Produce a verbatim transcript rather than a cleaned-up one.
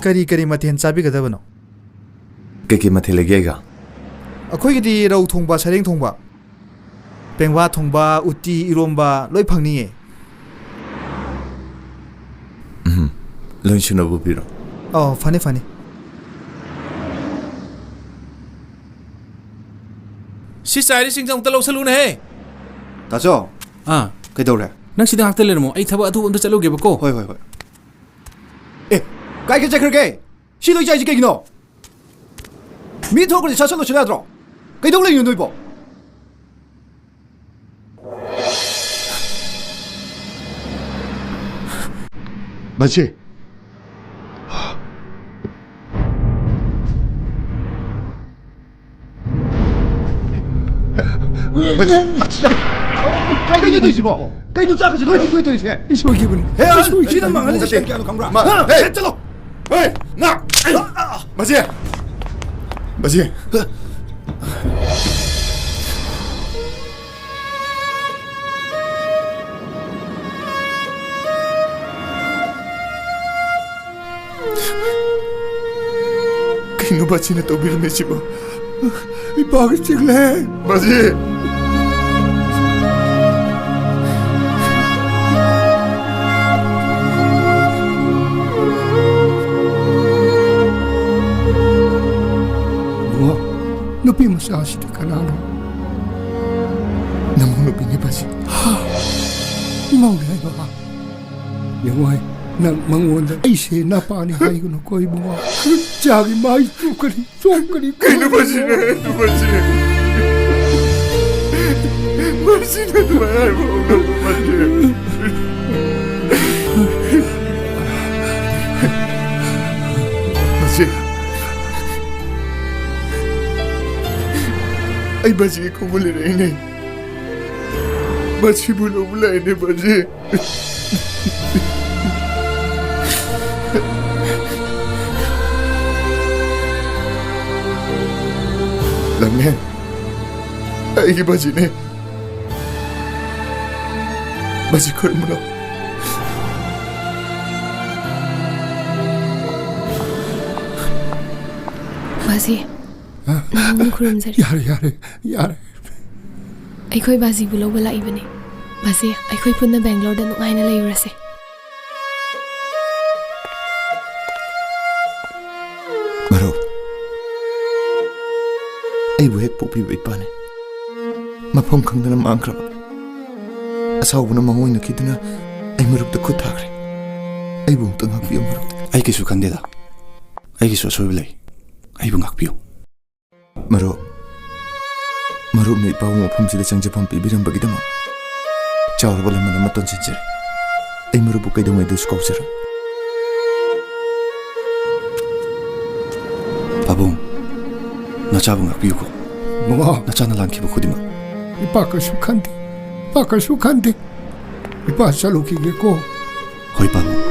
ꯀꯔꯤ ꯀꯔꯤ ꯃꯊꯦꯜ ꯆꯥꯕꯤꯒꯗꯕꯅꯣ? ꯀꯩꯀꯩ ꯃꯊꯦꯜ ꯂꯩꯒꯦ ꯑꯩꯒ? ꯑꯩꯈꯣꯏꯒꯤꯗꯤ ꯔꯧ ꯊꯣꯡꯕ, ꯁꯔꯦꯡ ꯊꯣꯡꯕ, ꯄꯦꯡꯕꯥ ꯊꯣꯡꯕ, ꯎꯇꯤ, ꯏꯔꯣꯝꯕ ꯂꯣꯏ ꯐꯪꯅꯤꯌꯦ꯫ ꯎꯝ, ꯂꯣꯏ ꯁꯨꯅꯕ ꯄꯤꯔꯣ꯫ ꯑꯣ, ꯐꯅꯤ, ꯐꯅꯤ꯫ ꯁꯤ ꯆꯥꯏꯔꯤꯁꯤꯡꯁꯦ ꯑꯃꯨꯛꯇ ꯂꯧꯁꯜꯂꯨꯅꯦꯍꯦ꯫ ꯇꯥꯆꯧ꯫ ꯑꯥ꯫ ꯀꯩꯗꯧꯔꯦ? ꯅꯪ ꯁꯤꯗ ꯉꯥꯛꯇ ꯂꯩꯔꯝꯃꯣ, ꯑꯩ ꯊꯕꯛ ꯑꯊꯨꯕ ꯑꯝꯇ ꯆꯠꯂꯨꯒꯦꯕꯀꯣ꯫ ꯍꯣꯏ, ꯍꯣꯏ, ꯍꯣꯏ꯫ ꯑꯦ, ꯀꯥꯏ ꯀꯥꯏ ꯆꯠꯈ꯭ꯔꯒꯦ? ꯁꯤ ꯂꯣꯏ ꯆꯥꯏꯁꯤ ꯀꯩꯒꯤꯅꯣ? ꯃꯤ ꯊꯣꯛꯈ꯭ꯔꯗꯤ ꯁꯠ ꯁꯠ ꯂꯣꯏꯁꯤꯜꯂ ꯌꯥꯗ꯭ꯔꯣ? ꯀꯩꯗꯧ ꯂꯩꯔꯤꯅꯣ ꯅꯣꯏꯕꯣ? ꯃꯁꯤ꯫ ꯀꯩꯅꯣ ꯇꯧꯔꯤꯁꯤꯕꯣ? ꯀꯩꯅꯣ ꯆꯥꯛꯀꯁꯦ ꯂꯣꯏ ꯊꯤꯡꯗꯣꯛꯏ ꯇꯧꯔꯤꯁꯦ? ꯏꯁꯣꯔꯒꯤꯕꯨꯅꯤ꯫ ꯍꯦ, ꯏꯁꯣꯔꯒꯤ ꯁꯤꯅ ꯃꯥꯡꯍꯜꯂꯤꯁꯦ ꯀꯌꯥꯅꯣ ꯈꯪꯕ꯭ꯔꯥ? ꯃꯥ, ꯍꯥ? ꯍꯦ! ꯁꯦ, ꯆꯠꯂꯣ! ꯍꯦ! ꯉꯥ! ꯃꯁꯤ! ꯃꯁꯤ! ꯀꯩꯅꯣ ꯕꯥꯖꯤꯅ ꯇꯧꯕꯤꯔꯝꯃꯤꯁꯤꯕꯣ? ꯑꯩ ꯄꯥꯒ ꯆꯤꯛꯂꯦ꯫ ꯕꯥꯖꯤ! ꯏꯕꯨꯡꯉꯣ, ꯅꯨꯄꯤ ꯃꯆꯥꯁꯤꯗꯤ ꯀꯅꯥꯅꯣ? ꯅꯃꯧ ꯅꯨꯄꯤꯅꯦ ꯕꯥꯖꯤ꯫ ꯏꯃꯧꯅꯦ ꯍꯥꯏꯕ? ꯌꯦꯡꯉꯣ ꯍꯦ, ꯅꯪ ꯃꯉꯣꯟꯗ ꯑꯩꯁꯦ ꯅꯄꯥꯅꯤ ꯍꯥꯏꯒꯅꯨꯀꯣ ꯏꯕꯨꯡꯉꯣ꯫ ꯆꯥꯒꯤ ꯃꯥꯏ ꯆꯨꯞꯀꯅꯤ, ꯆꯣꯞꯀꯅꯤ꯫ ꯀꯩꯅꯣ ꯕꯥꯖꯤꯅ ꯍꯥꯏꯗꯨ ꯕꯥꯖꯤ? ꯕꯥꯖꯤꯅ ꯑꯗꯨꯃꯥꯏꯅ ꯍꯥꯏꯕ ꯍꯧꯅꯕ꯭ꯔꯣ ꯕꯥꯖꯤ? ꯕꯥꯖꯤ, ꯑꯩ ꯕꯥꯖꯤꯒꯤ ꯈꯣꯡꯒꯨꯜ ꯂꯩꯔꯛꯏꯅꯦ꯫ ꯕꯥꯖꯤꯕꯨ ꯂꯧꯕ ꯂꯥꯛꯏꯅꯦ ꯕꯥꯖꯤ꯫ ꯂꯝꯍꯦꯟ, ꯑꯩꯒꯤ ꯕꯥꯖꯤꯅꯦ꯫ ꯕꯥꯖꯤ ꯈꯨꯔꯨꯝꯃꯨ ꯂꯥꯎ꯫ ꯑꯁꯤ, ꯍꯥ? ꯅꯉꯣꯟꯗ ꯈꯨꯔꯨꯝꯖꯔꯤ꯫ ꯌꯥꯔꯦ, ꯌꯥꯔꯦ, ꯌꯥꯔꯦ꯫ ꯑꯩꯈꯣꯏ ꯕꯥꯖꯤꯕꯨ ꯂꯧꯕ ꯂꯥꯛꯏꯕꯅꯤ꯫ ꯕꯥꯖꯤ, ꯑꯩꯈꯣꯏ ꯄꯨꯟꯅ ꯕꯦꯡꯒ꯭ꯂꯣꯔꯗ ꯅꯨꯡꯉꯥꯏꯅ ꯂꯩꯔꯨꯔꯁꯦ꯫ ꯃꯔꯨꯞ, ꯑꯩꯕꯨ ꯍꯦꯛ ꯄꯣꯛꯄꯤꯕ ꯏꯄꯥꯅꯦ꯫ ꯃꯐꯝ ꯈꯪꯗꯅ ꯃꯥꯡꯈ꯭ꯔꯕ꯫ ꯑꯁꯥꯎꯕꯅ ꯃꯉꯣꯏꯅꯈꯤꯗꯨꯅ ꯑꯩ ꯃꯔꯨꯞꯇ ꯈꯨꯠ ꯊꯥꯈ꯭ꯔꯦ꯫ ꯑꯩꯕꯨ ꯑꯃꯨꯛꯇ ꯉꯥꯛꯄꯤꯌꯨ, ꯃꯔꯨꯞ꯫ ꯑꯩ ꯀꯩꯁꯨ ꯈꯟꯗꯦꯗ꯫ ꯑꯩꯒꯤꯁꯨ ꯑꯁꯣꯏꯕ ꯂꯩ꯫ ꯑꯩꯕꯨ ꯉꯥꯛꯄꯤꯌꯨ꯫ ꯃꯔꯨꯞ, ꯃꯔꯨꯞꯅ ꯏꯄꯥꯕꯨ ꯃꯐꯝꯁꯤꯗ ꯆꯪꯖꯐꯝ ꯄꯤꯕꯤꯔꯝꯕꯒꯤꯗꯃꯛ ꯆꯥꯎꯔꯕ ꯂꯃꯟ ꯑꯃ ꯇꯣꯟꯁꯤꯟꯖꯔꯤ꯫ ꯑꯩ ꯃꯔꯨꯞꯄꯨ ꯀꯩꯗꯧꯉꯩꯗꯁꯨ ꯀꯥꯎꯖꯔꯣꯏ꯫ ꯄꯥꯕꯨꯡ, ꯅꯆꯥꯕꯨ ꯉꯥꯛꯄꯤꯌꯨꯀꯣ꯫ ꯃꯃꯥ! ꯅꯆꯥꯅ ꯂꯥꯟꯈꯤꯕ ꯈꯨꯗꯤꯡꯃꯛ꯫ ꯏꯄꯥ ꯀꯩꯁꯨ ꯈꯟꯗꯦ꯫ ꯏꯄꯥ ꯀꯩꯁꯨ ꯈꯟꯗꯦ꯫ ꯏꯄꯥ ꯆꯠꯂꯨꯈꯤꯒꯦꯀꯣ꯫ ꯍꯣꯏ, ꯄꯥꯕꯨꯡ꯫